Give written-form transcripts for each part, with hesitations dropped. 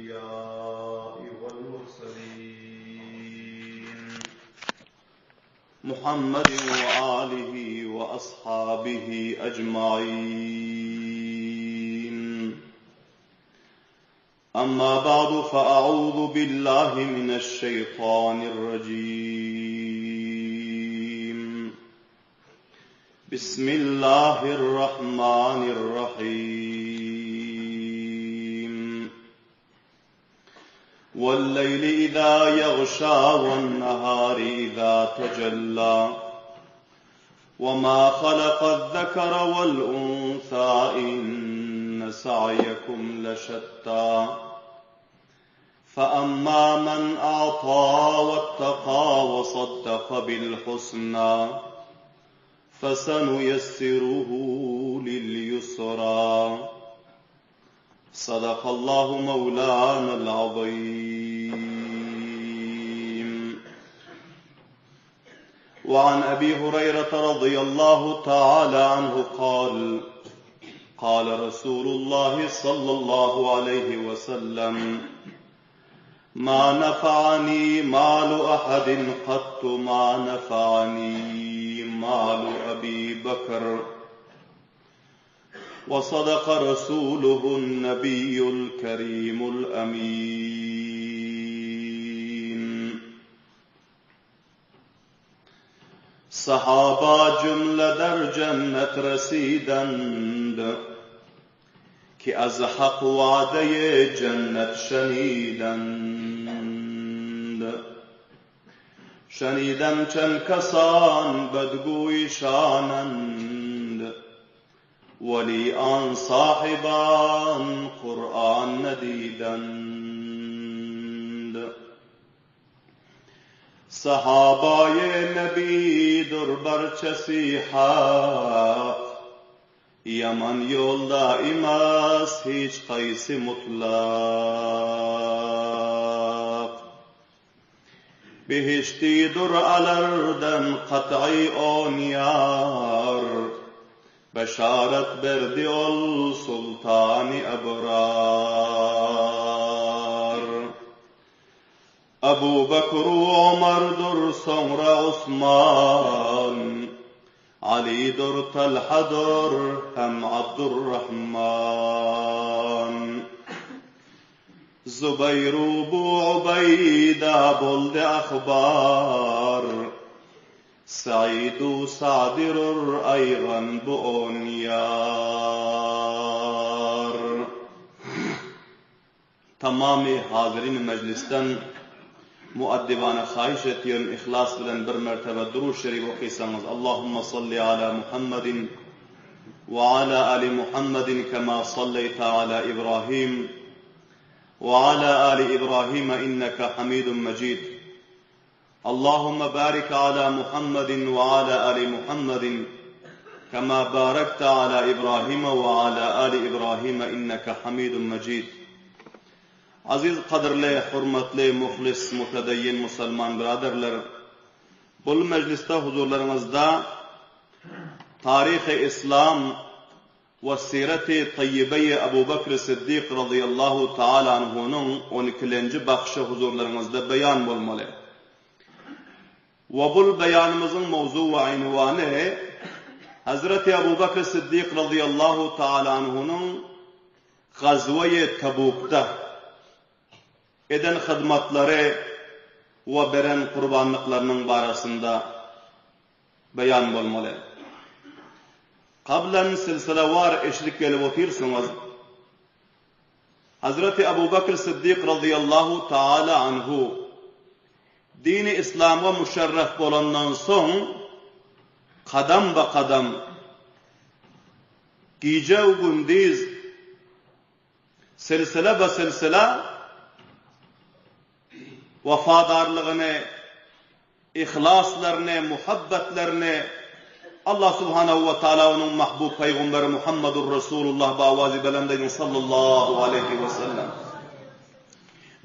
الأنبياء والمرسلين محمد وآله وأصحابه أجمعين أما بعد فأعوذ بالله من الشيطان الرجيم بسم الله الرحمن الرحيم والليل إذا يغشى والنهار إذا تجلى وما خلق الذكر والأنثى إن سعيكم لشتى فأما من أعطى واتقى وصدق بالحسنى فسنيسره لليسرى صدق الله مولانا العظيم وعن أبي هريرة رضي الله تعالى عنه قال قال رسول الله صلى الله عليه وسلم ما نفعني مال أحد قط ما نفعني مال أبي بكر وصدق رسوله النبي الكريم الأمين Sahaba jümle der cennet residend Ki az hak vade cennet şenidend Şenidem çend kesan bedgûy şanend Weli an sahiban Kur'an nedidend Sahabaýy Nebidir barçasy hak, Ýaman ýolda imas hiç haýsy mutlak. Behişdidir alardan kat'y on ýar, Beşaret berdi ol Sultany Ebrar. Abu Bekr Omardyr soňra Osman, Alydyr Talhadyr hem Abdurrahman. Zubeýr bu Ubeýda boldy ahbar, Said-u Sadirur aýgan bu on ýar. Tamamy hazyrin mejlisden muaddibana haýyş etýän yhlas bilen bir mertebe Durud şerif okysaňyz Allahumma salli ala Muhammedin we ala ali Muhammedin kema salleýte ala Ibrahim we ala ali Ibrahim inneke Hamidun Mejid Allahumma barik ala Muhammedin we ala ali Muhammedin kema barakte ala Ibrahim we ala ali Ibrahim inneke Hamidun Mejid Aziz gadyrly hormatly muhlis mutedeýin musalman byraderler bul mejlisde huzurlaryňyzda taryhy islam We Sireti Taýýibeýi Abu Bekri Siddik razyýallahu taala anhunyň on ikilenji bahşy huzurlaryňyzda beýan bolmaly. We bul beýanymyzyň mowzu we ynwany Hezreti Abu Bekri Siddik razyýallahu taala anhunyň Gazweýi Tabukda eden hyzmatlary we beren gurbanlyklarynyň barasynda beýan bolmaly. Kablan silsilewar eşidip gelip otyrsyňyz. Hazreti Abu Bekr Siddik razyýallahu taala anhu dini islamga müşerref bolandan soň kadam ba kadam gije u gündiz silsile ba silsile wefadarlygyny yhlaslaryny, muhabbetlerini Allah subhanahu we taala onuň mahbub pygamberi Muhammedur Rasulullah bi awazy belend aýdyň sallallahu aleýhi we sellem.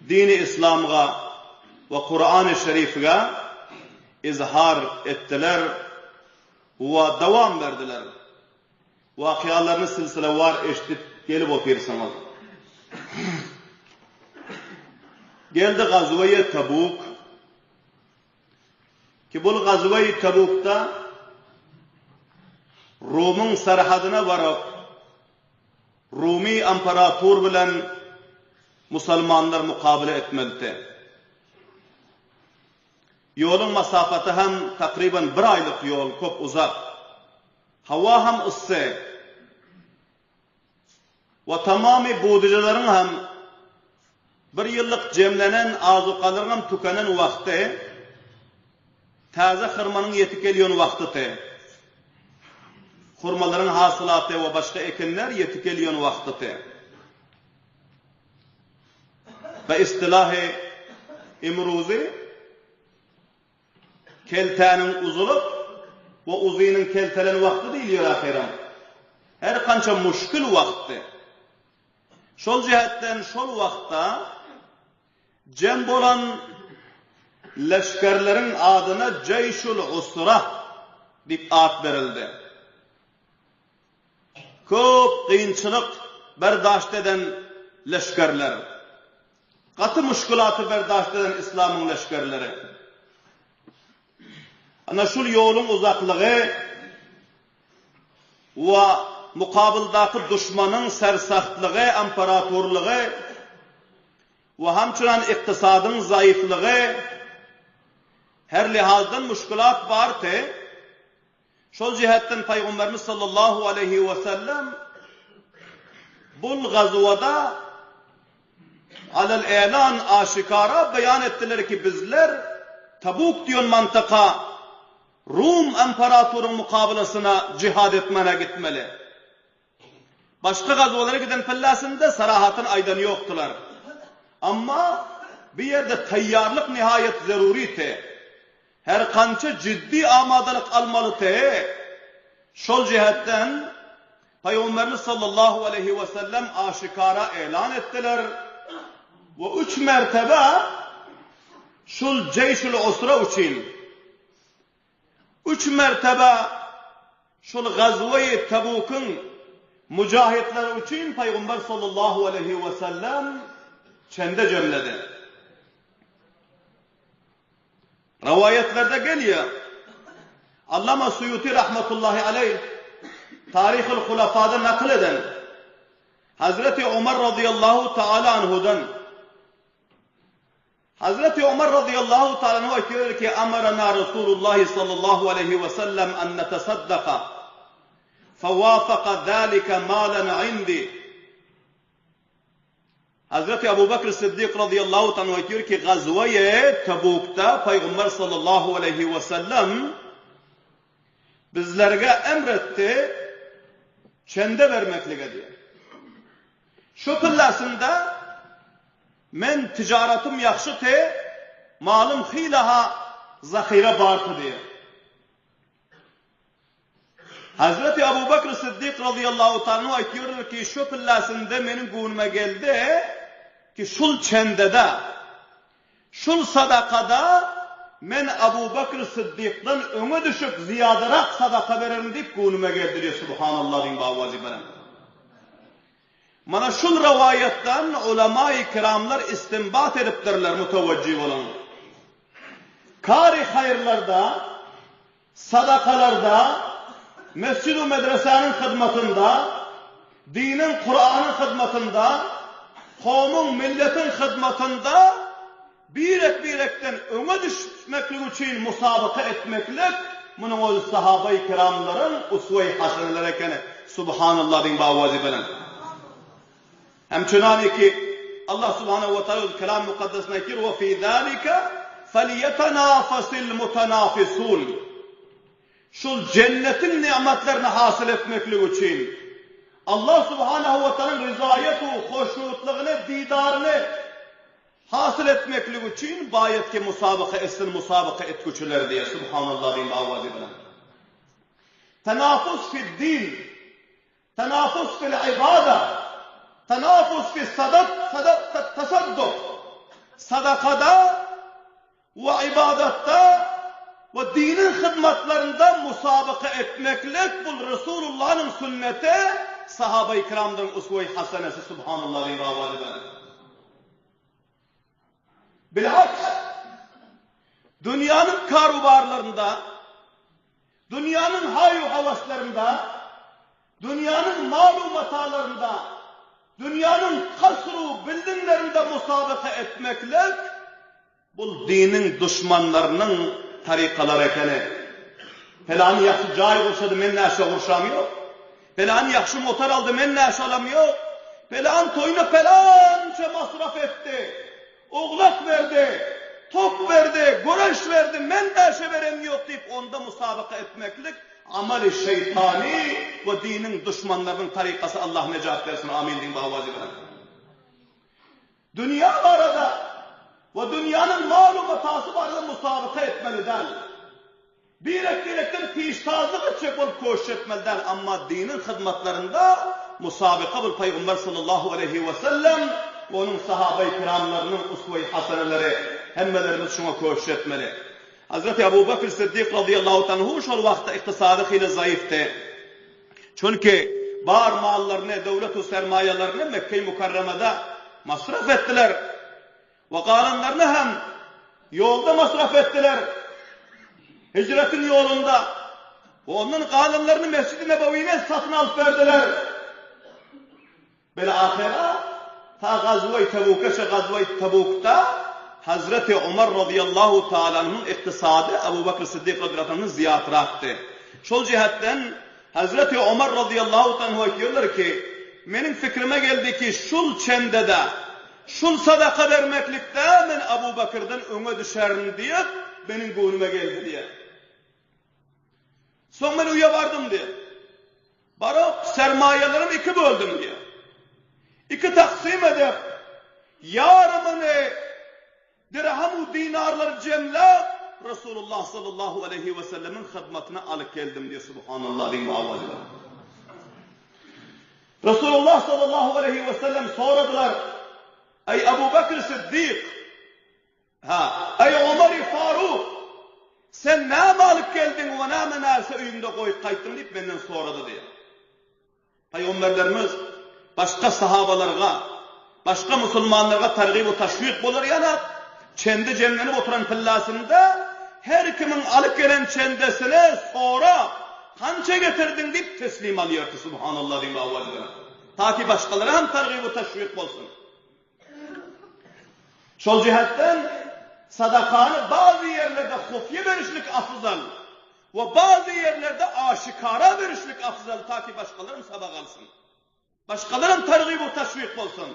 Dini islamga we Kurany şerifge izhar etdiler we dowam berdiler. Wakyalaryny silsilewar eşidip gelip otyrsyňyz. Geldi gazweýe Tabuk. Ki bul gazweýi Tabukda Rumyň serhadyna baryp, Rumy imperator bilen musalmanlar mukabele etmelidi. Ýoluň masafaty hem takryban bir aýlyk ýol, köp uzak. Howa hem yssy. We tamamy budyjalaryň hem bir ýyllyk jemlenen azukalaryň hem tükenen wagty, täze hyrmanyň ýetip gelýän wagtydy. Hurmalaryň hasylaty we başga ekinler ýetip gelýän wagtydy. Be istilahy imruzy Keltäniň uzalyp we uzynyň keltelen wagty diýilýär ahyram. Her kança muşkil wagtdy. Şol jähetden şol wagtda jem bolan leşgerleriň adyna Jeýşul Usra diýip at berildi. Köp kynçylyk berdaşt eden leşgerler. Gaty muşkulaty berdaşt eden yslamyň leşgerleri. Ana şul ýoluň uzaklygy we mukabyldaky duşmanyň sersagtlygy, imperatorlygy we hamçynan ykdysadyň zaýyflygy her lihazdan muşkulat bardy. Şol jähetden Pygamberimiz sallallahu aleýhi we sellem bul gazwada alel elan aşikara beýan etdiler ki bizler Tabuk diýen mantaka Rum imperatoryň mukabylasyna jihad etmäne gitmeli. Başga gazwalara giden pillasynda sarahatyn aýdan ýokdular. Amma bu ýerde taýýarlyk nihaýat zeruryty. Her kança jiddi amadalyk almalyty. Şol jähetden Pygamberimiz sallallahu aleýhi we sellem aşikara elan etdiler we üç mertebe şul jeýşül usra üçin Üç mertebe şol Gazwe-i Tebukyň mujahidleri üçin Pygamber sallallahu aleýhi we sellem çende jemledi. Rowaýatlarda gelýär, Allama Suýuty rahmetullahi aleýh Taryhul Hulafada nakyl eden Hazreti Omar razyýallahu taala anhudan Hazreti Omar razyýallahu taala anhu aýtýarlar ki, Amarana Resulullahi sallallahu aleýhi we sellem an netasaddaka, fewafaka zalika malan indi. Hazreti Abu Bekr Siddik razyýallahu taala anhu aýtýar ki, Gazweýe Tebukda Pygamber sallallahu aleýhi we sellem bizlerge emr etdi çende bermeklige diýýär. Şu pillasynda Men tijaratym ýagşy te, malym hyla-ha zahyra barty diýýär. Hazreti Abu Bekr Siddik razyýallahu taala anhu aýtýarlar ki, şu pillasynda meniň göwnüme geldi ki, şul çendede, şul sadakada men Abu Bekr Siddikden öňe düşüp zyýadarak sadaka bererin diýip göwnüme geldi diýýär. Subhanallah diýiň bawazy bilen. Mana şul rowaýatdan ulamaýy kiramlar istinbat edipdirler, mutewejjih boluň. Kary haýyrlarda, sadakalarda, mesjid-u medresäniň hyzmatynda, diniň, Kuranyň hyzmatynda, kowmuň, milletiň hyzmatynda Birek-birekden öňe düşmeklik üçin musabaka etmeklik, munuň özi sahabaýy kiramlaryň uswe-i haseneleri ekeni. Subhanallah diýiň bawazy bilen. Hem çunaniki Allah subhanahu we taala öz kelam mukaddesinde aýtýar, Ve fi zalika felyetenafasil mutanafisun. Şul jennetiň nygmatlaryny hasyl etmeklik üçin Allah subhanahu we taalaň ryzaýet u hoşnutlygyny, didaryny Hasyl etmeklik üçin baýat ki musabaka etsin musabaka etgüçiler diýýär Subhanallah diýiň awazy bilen. Tenafus fid din, tenafus fil ibada, tenafus fi sadak sadak tasadduk. Sadakada we ybadatda we diniň hyzmatlarynda musabaka etmeklik bul Resulullanyň sünneti, sahabai kiramlaryň uswe-i hasenesi Subhanallah diýiň awazy bilen. Bilaks, dünýäniň karubarlarynda, dünýäniň haý-u-hawaslarynda, dünýäniň mal-u-matalarynda, dünýäniň kasr-u bildinglerinde musabaka etmeklik Bul diniň duşmanlarynyň tarykalary ekeni. Pelany ýagşy jaý gurşady men näşe gurşam ýok. Pelany ýagşy motor aldy men näşe alam ýok. Pelan toýuna pelança masraf etdi. Oglak berdi, top berdi, göreş berdi men näşe berem ýok diýip onda musabaka etmeklik amaly şeýtany we diniň duşmanlarynyň tarykasy Allah nejat bersin amin diýiň bawazy bilen. Dünýä barada we dünýäniň mal-u-matasy barada musabyka etmeli däl. Birek-birekden piştazlyk etjek bolup köşüş etmeli däl, amma diniň hyzmatlarynda musabyka bul Pygamber sallallahu aleýhi we sellem we onuň sahabaýy kiramlarynyň usweýi haseneleri hemmelerimiz şuňa köşüş etmeli. Hazreti Abu Bekr Siddik razyýallahu tanhu şol wagtda ykdysady hili zaýyfdy. Çünki bar mallaryny, döwlet-u sermaýalaryny Mekge-i Mükerremede masraf etdiler we galanlaryny hem ýolda masraf etdiler. Hijretiň ýolunda we ondan galanlaryny Mesjid-i Nebewini satyn alyp berdiler. Bil-ahyra, ta Gazwa-i Tebuke-çe Gazwa-i Tebukda Hazreti Omar razyýallahu taala anhuň ykdysady Abu Bekr Siddik razyýallahu anhudan zyýatrakdy. Şol jähetden Hazreti Omar razyýallahu taala anhu aýtýarlar ki, Meniň fikrime geldi ki, şul çende-de, şul sadaka bermeklikde men Abu Bekirden öňe düşerin diýip, meniň göwnüme geldi diýýär. Soň men öýe bardym diýýär. Baryp, sermaýalarym iki böldüm diýýär. Iki taksym edip, ýarymyny dirhem-u dinarlary jemläp, Resulullah sallallahu aleýhi we sellemiň hyzmatyna alyp geldim diýýär. Subhanallah diýiň bu owazy bilen. Resulullah sallallahu aleýhi we sellem soradylar, Eý Abu Bekr Siddik, Ha, eý Omary Faruk! Sen näme alyp geldiň we näme närse öýüňde goýup gaýtdyň diýip menden sorady diýýär. Pygamberlerimiz başga sahabalarga, başga musulmanlarga targyb we taşwik bolar ýaly, çende jemlenip oturan pillasynda her kimiň alyp gelen çendesini sorap, kança getirdiň diýip teslim alýardy, Subhanallah diýip awaz bilen. Taki başgalara hem targyb we taşwik bolsun. Şol jähetden sadakany bazy ýerlerde hufýa berişlik afzal we bazy ýerlerde aşikara berişlik afzal taki başgalaram sabak alsyn. Başgalaram targyb we taşwik bolsun.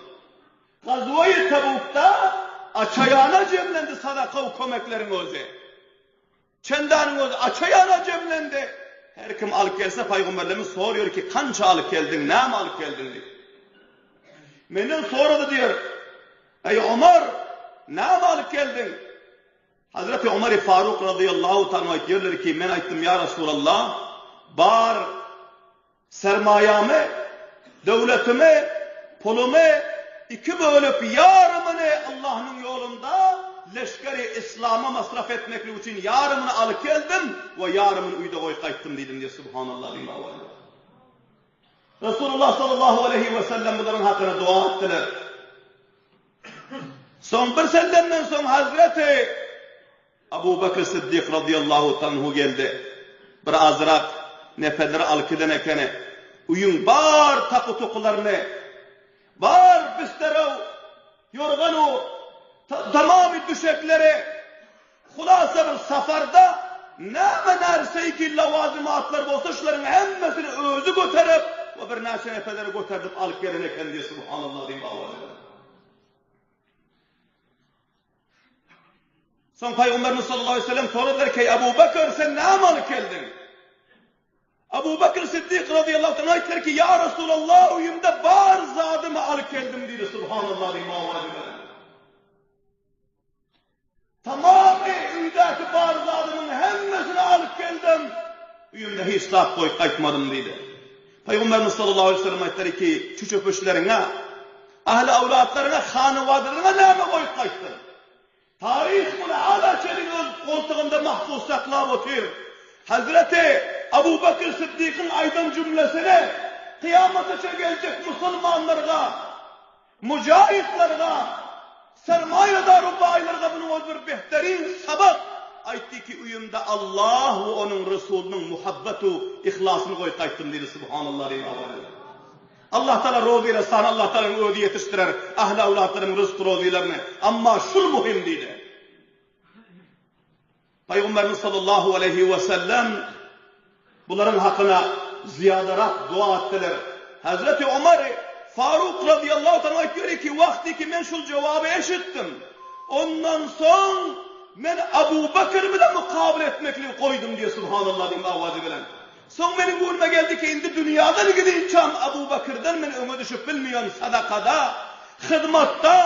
Gazwa-i Tebukda açaýana jemlendi sadaka we kömekleriň özi. Çendanyň özi açaýana jemlendi. Her kim alyp gelse pygamberlerimiz soraýar ki, kança alyp geldiň, näme alyp geldiň diýip. Menden sorady diýer, Eý Omar, näme alyp geldiň? Hazreti Omar-y Faruk razyýallahu taala aýtýarlar ki, men aýtdym ýa Resulallah, bar Sermaýamy, döwletimi, pulumy iki bölüp ýarymyny Allahnyň ýolunda leşgeri yslama masraf etmeklik üçin ýarymyny alyp geldim we ýarymyny öýde goýup gaýtdym diýdim diýip Subhanallah diýip awaýlar. Resulullah sallallahu aleýhi we sellem bularyň hakyna dua etdiler. Soň bir sellemden soň Hazreti Abu Bekr Siddik razyýallahu tanhu geldi. Bir azrak neferleri alyp giden ekeni. Öýüň bar taky-tukularyny, bar bisterew, ýorgan-u, tamamy düşekleri, hulasa bir safarda näme närseýki lawazymatlar bolsa şularyň hemmesini özi göterip we birnäçe neferleri göterdip alyp gelen eken diýip subhanallah diýip awaz eder. Soň Pygamberimiz sallallahu aleýhi we sellem soradylar ki, Ebu Bekr sen näme alyp geldiň? Ebu Bekr Siddik razyýallahu anh aýtdylar ki, Ýa Resulallah öýümde bar zadymy alyp geldim diýdi. Subhanallah diýip owazy bilen. Tamamy öýdäki bar zadymyň hemmesini alyp geldim. Öýümde hiç zat goýup gaýtmadym diýdi. Pygamberimiz sallallahu aleýhi we sellem aýtdylar ki, çüçöpüşleriňe, ahli-awlatlaryňa, hanywadalyňa näme goýup gaýtdyň? Taryh muny hala çenli öz goltugynda mahfuz saklap otyr. Hazreti Abu Bekr Siddikyň aýdan jümlesini kyýamataça geljek musulmanlarga, mujahytlarga, sermaýadar-u baýlarga. ol bir behterin sabak, aýtdy ki, öýümde Allah we onuň Resulynyň muhabbet-u yhlasyny goýup gaýtdym diýdi, Subhanallah diýip awaza berdi. Allah Taala rozy resany Allah Taalanyň özi ýetişdirer, ahli-awlatlaryň ryzk-rozylaryny, amma şul muhim diýdi. Pygamberimiz sallallahu aleýhi we sellem bularyň hakyna zyýadarak dua etdiler. Hezreti Omar Faruk razyýallahu taala aýtýar ki, wagty ki men şul jogaby eşitdim, ondan soň men Abu Bekr bilen mukabele etmekligi goýdum diýýär subhanallah diýen awazy bilen. Soň meniň göwnüme geldi ki, indi dünýadan gidinçäm Abu Bekirden men öňe düşüp bilmeýän sadakada, hyzmatda,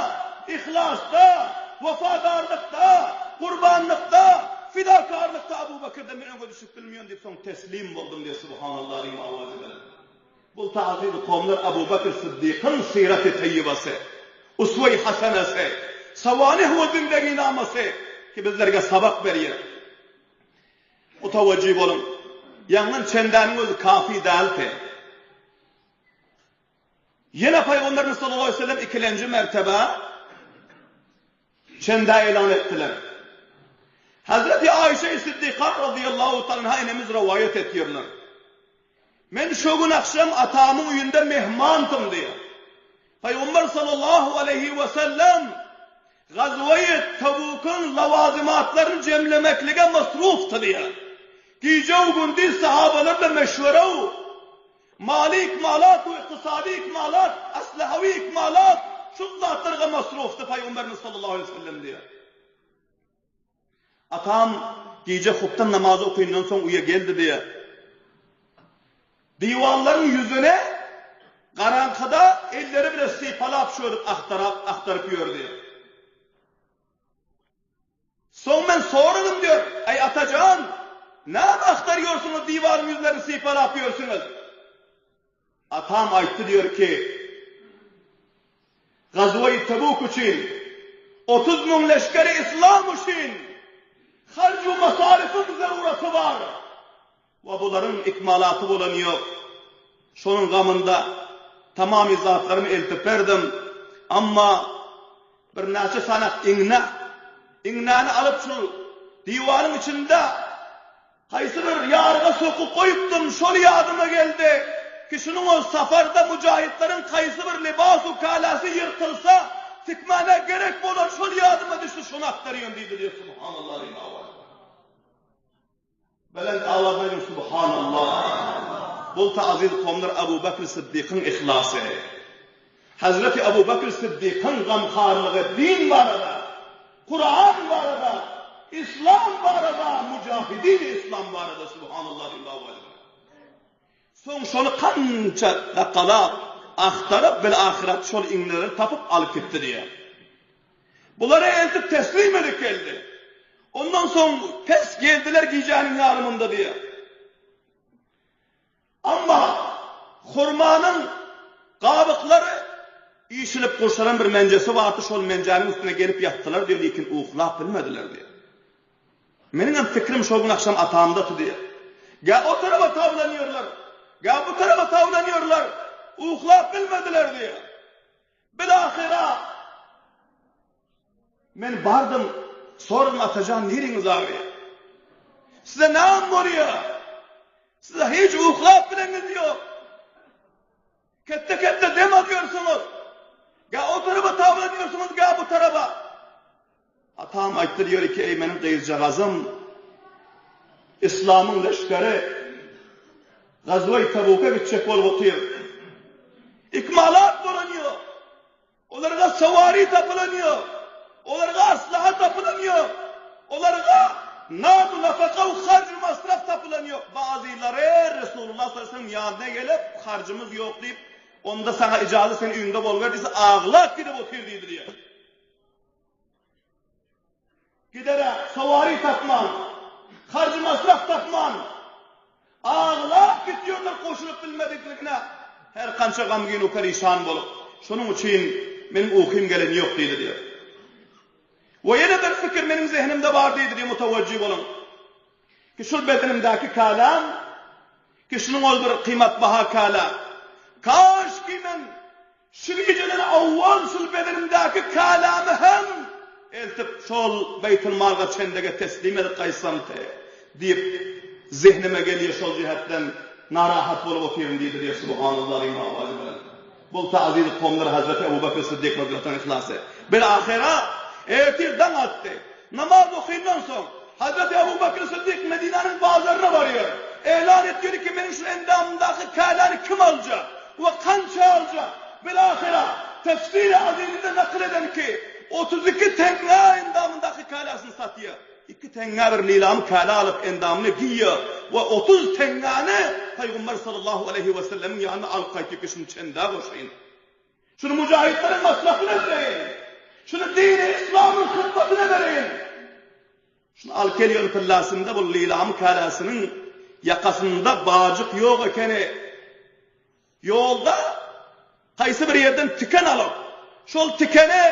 yhlasda, wepadarlykda, gurbanlykda, fidakarlykda Abu Bekirden men öňe düşüp bilmeýän diýip soň teslim boldum diýýär Subhanallah diýen owazy bilen. Bu tazyz kowumlar Abu Bekir Syddykyň syraty taýýybasy, uswe-i hasenasy, sawanih we zindeginamasyy ki bizlerge sabak berýär. Mutawajjih boluň. Ýangyn çendäniň özi kafi däldi. Ýene Pygamberimiz sallallahu aleýhi we sellem ikilenji mertebe çende eýlan etdiler. Hazreti Aýşe Siddiqa radiyallahu ta'ala anha enemiz rowaýat etýärler. Men şo gün agşam atamyň öýünde mehmantym diýýär. Pygamber sallallahu aleýhi we sellem Gazweýi Tabukyň lawazymatlaryny jemlemeklige masrufdy diýýär. Gije-u-gündiz sahabalar bilen meşwere u, maliý ikmalat we ykdysady ikmalat, aslahawy ikmalat, şu zatlarga masrufdy Pygamberimiz sallallahu aleýhi we sellem diýýär. Atam gije hupdan namazy okyndan soň uýa geldi diýýär. Diwarlaryň ýüzüne garaňkyda elleri bile sypalap şödüp agtarap agtaryp ýör diýýär. Soň men soradym diýýär, Aý atajan, näme agtarýorsuňyz diwaryň ýüzlerini sypalap ýörsüňiz? Atam aýtdy diýer ki, Gazwa-i Tebuk üçin, 30 müň leşgeri yslam üçin harj-u masaryfyň zaruraty bar we bularyň ikmalaty bolany ýok. Şonuň gamynda tamamy zatlarymy eltip berdim. Amma birnäçe sanak iňňe, iňňäni alyp şul diwaryň içinde Haýsy bir ýaryga sokup goýupdym, şol ýadyma geldi. Kişiniň ol saparda mujahytlaryň haýsy bir libas-u kalasy ýyrtylsa, tikmäne gerek bolar, şol ýadyma düşdi, şony agtarýan diýdi diýip, Subhanallah diýip awaz berdi. Belent awaz berdim, Subhanallah. Bolsa aziz kowumlar Abu Bekr Syddykyň yhlasy. Hazreti Abu Bekr Syddykyň gamharlygy din barada, Kuran barada, Islam barada, mujahidin Islam barada Subhanallah Allahu Ekber. Soň şony kança gakalap, agtaryp bil ahyret şol iňneleri tapyp alyp gitdi diýýär. Bulary eltip teslim edip geldi. Ondan soň pes geldiler gijäniň ýarymynda diýýär. Emma hurmanyň gabyklary işilip gurşalan bir menjesi bardy, şol menjäniň üstüne gelip ýatdylar diýip, lekin uklap bilmediler diýip. Meniň hem pikrim şol gün agşam atamdady diýip. Gä o tarapa tawlanýarlar, gä bu tarapa tawlanýarlar, uklap bilmediler diýip. Bilahyra men bardym, soradym Atajan niriňiz agyrýar? Size näme bolýar? Size hiç uklap bileňiz ýok. Ketde-ketde dem alýarsyňyz. Gä o tarapa tablanýarsyňyz, gä bu tarapa. Atam aýtdy diýer ki, eý meniň gyzjagazym, Islamyň leşgeri Gazwa-i Tabuka gitjek bolup otyr. Ikmalat bolan ýok. Olarga sawari tapylan ýok. Olarga aslaha tapylan ýok. Olarga nanu nafaka we harj masraf tapylan ýok. Bazylary Resulullah sallallahu aleyhi ve sellem ýanyna gelip, harjymyz ýok diýip, onda saňa ijaza sen öýüňde boluber diýse, aglap gidip otyr diýdi diýer. Gidere sowary tapman, harjy-masraf tapman, aglap gidýärler goşulyp bilmedikligine her kança gamgyn-u perişan bolup. Şonuň üçin meniň ukym gelen ýok diýdi diýýär. We ýene bir pikir meniň zehnimde bar diýdi diýip mutawajjy boluň. Ki şul bedenimdäki kalam, ki şunuň ol bir kymatbaha kala. Kaş ki men Şu gijeden owwal şul bedenimdäki kalamy hem eltip. eltip şol Beýtulmalga çendege teslim edip gaýtsamky diýip zehnime gelýär şol jähetden narahat bolup otyryn diýdi diýýär Subhanallah diýip owazy bilen. Bul ta'ziz kowumlar Hazreti Ebu Bekr Syddyk radiyallahu anh yhlasy. Bil-ahyra ertir daň atdy. Namaz okyndan soň Hazreti Ebu Bekr Syddyk Medinäniň bazaryna barýar. Elan etýär ki meniň şu endamymdaky käläni kim aljak we kança aljak? Bil-ahyra tefsiri aziminde nakyl eden ki 32 teňňä endamyndaky käläsini satýar. Iki teňňä bir lilamy käle alyp endamyna giýýär we 30 teňňäni Pygamber sallallahu aleýhi we sellemiň ýanyna alyp gaýtýar ki şuny çendä goşaýyn. Şuny mujahitleriň masrafyna bereýin. Şuny dini yslamyň hyzmatyna bereýin. Şuny alyp gelýär pyllasynda bu lilamy käläsiniň ýakasynda bajyk ýok ekeni. Ýolda haýsy bir ýerden tiken alyp, şol tikeni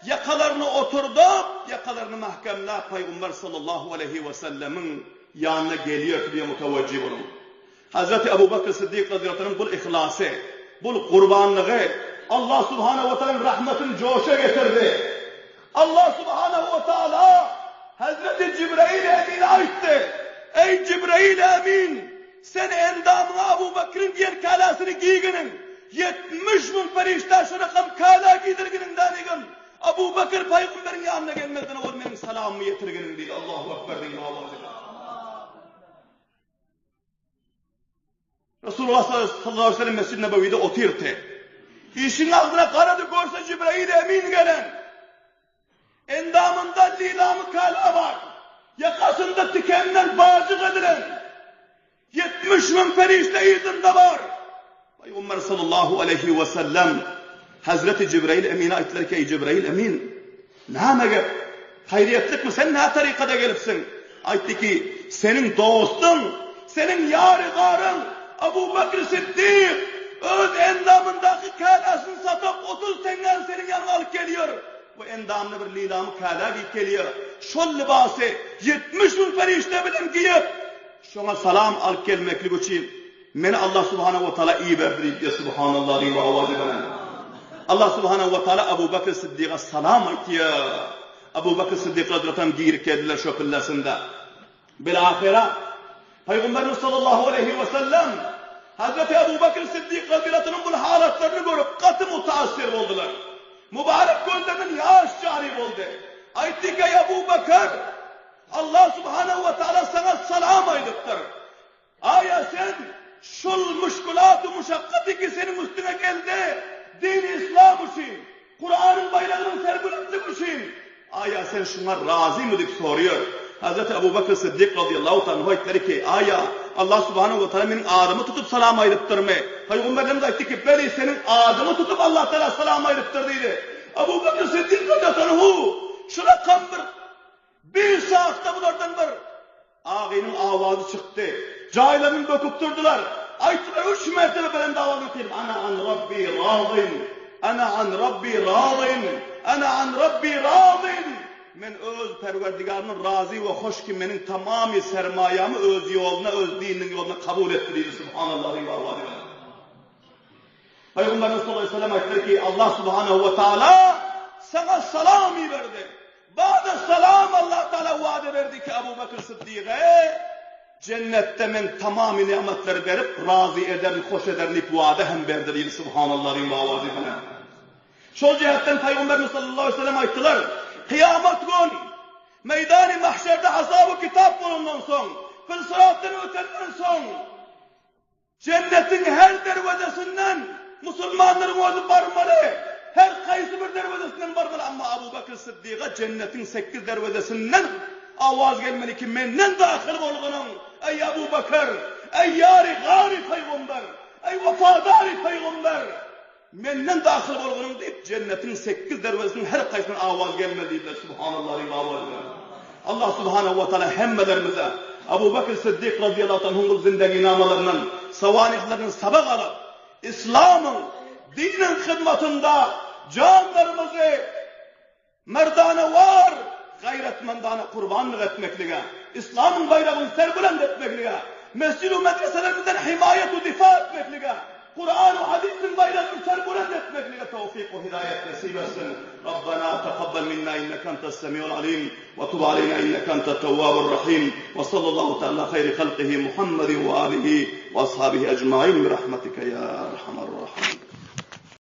ýakalaryna oturdyp, ýakalaryny mähkemläp Pygamber sallallahu aleýhi wesellemiň ýanyna gelýär diýen mutawajjy boluň. Hazreti Abu Bakr Siddik razyýallahu anhuň bul yhlasy, bul gurbanlygy Allah subhanahu we taalaň rahmatyny joşa getirdi. Allah subhanahu we taala Hazreti Jibrail Emine aýtdy, Eý Jibrail Emin! Sen endamyňa Abu Bakryň diýen käläsini giýginiň, 70 müň perişdä şu rakam kälä giýdirginiň dänigim, Abu Bakr pygamberiň ýanyna gelmezden owal meniň salamymy ýetirginiň diýdi. Allahu Ekber diýiň owazy bilen. Resulullah sallallahu aleyhi ve sellem Mescid-i Nebewide otyrdy. Işiň agzyna garady görse Jibrail Emin gelen. Endamynda lilamy kala bar. Ýakasynda tikenden bajyk edilen. 70 müň perişde yzynda bar. Pygamber sallallahu aleyhi ve sellem Hazreti Jibrail Emine aýtdylar ki, Eý Jibrail Emin, näme gep? Haýryýetlikmi? Sen nä tarykada gelipsiň? Aýtdy ki, seniň dostuň, seniň ýary-garyň Abu Bekr Siddik öz endamyndaky käläsini satyp, 30 teňňäni seniň ýanyňa alyp gelýär. Bu endamyna bir lilamy kälä geýip gelýär. Şol lybasy 70 müň perişde bilen geýip, şoňa salam alyp gelmeklik üçin Meni Allah Subhanahu we Taala iberdi diýip, ýa Subhanallah diýip owazy bilen. Allah Subhanahu we Taala Abu Bakr Siddiga salam aýtýar. Abu Bakr Siddik radiyallahu anh girip geldiler şo pillasynda. Bil-ahyra Pygamberimiz sallallahu aleýhi we sellem Hazreti Abu Bakr Siddik radiyallahu anhuň bu halatlaryny görüp gaty mutaassir boldular. Mübarek gözlerinden ýaş jary boldy. Aýtdy ki, Eý Abu Bakr, Allah Subhanahu we Taala saňa salam aýdypdyr. Aýa sen şul muşkulat-u muşakgaty ki seniň üstüňe geldi, dini yslam üçin, Kuranyň baýragynyň serbulentligi üçin, aýa sen şuňa razymy diýip soraýar. Hazreti Abu Bakr Syddyk razyýallahu taala anhu aýtdylar ki, Aýa Allah subhanahu we taala meniň adymy tutup salam aýdypdyrmy? Pygamberlerimiz aýtdy ki, Beli seniň adyňy tutup Allah taala salam aýdypdyr diýdi. Abu Bakr Syddyk razyýallahu anhu şu rakam bir Bir şahda bulardan bir agynyň awazy çykdy. Jaýlaryny böküp durdular. Aýtdylar, üç mertebe belent awazyny kylyp, Ana an Rabbi razyn, ana an Rabbi razyn, ana an Rabbi razyn. Men öz Perwerdigarymdan razy we hoş ki, meniň tamamy sermaýamy öz ýoluna, öz dininiň ýoluna kabul etdi diýdi. Subhanallah diýip awazy belent. Pygamberimiz sallallahu aleyhi ve sellem aýtdylar ki, Allah subhanahu we taala saňa salam iberdi. Bada salam Allah taala wada berdi ki Abu Bekr Siddiga jennetde men tamamy nimetleri berip razy ederin, hoş ederin diýip wada hem berdi diýdi subhanallah diýip owazy bilen. Şol jähetden Pygamberimiz sallallahu aleyhi ve sellem aýtdylar, Kyýamat gün meýdany mahşerde hasaby kitap bolandan soň, pül-syratdan ötenden soň Jennetiň her derwezesinden musulmanlaryň özi barmaly. Her haýsy bir derwezesinden barmaly. Amma Abu Bekr Syddyga jennetiň sekiz derwezesinden awaz gelmeli ki, menden dahyl bolgunyň, eý Abu Bekr, eý ýary gary pygamber, eý wepadary pygamber! Menden dahyl bolgunyň diýip, jennetiň sekiz derwezesiniň her haýsyndan awaz gelmeli diýdiler. Subhanallah diýip awaz berdi. Allah subhanahu we taala hemmelerimize Abu Bekr Siddik razyýallahu anhuň bul zindeginamalaryndan, sawanihlerinden sabak alyp, Islamyň, diniň hyzmatynda janlarymyzy Merdanewar, gaýratmandana gurbanlyk etmeklige, Yslamyň baýragyny serbulent etmeklige, mesjid-u medreselerimizden himaýat-u difa etmeklige. Kur'an we Hadysyň baýragyny serbulent etmeklige towfyk we hidaýat nesip etsin. Rabbana takabbal minna inneke entes semiul alim we tub aleýna inneke entet tewwabur rahim we sallallahu teala haýri halkihi Muhammedin we alihi we ashabihi ecmain bi rahmetike ya erhamer rahimin.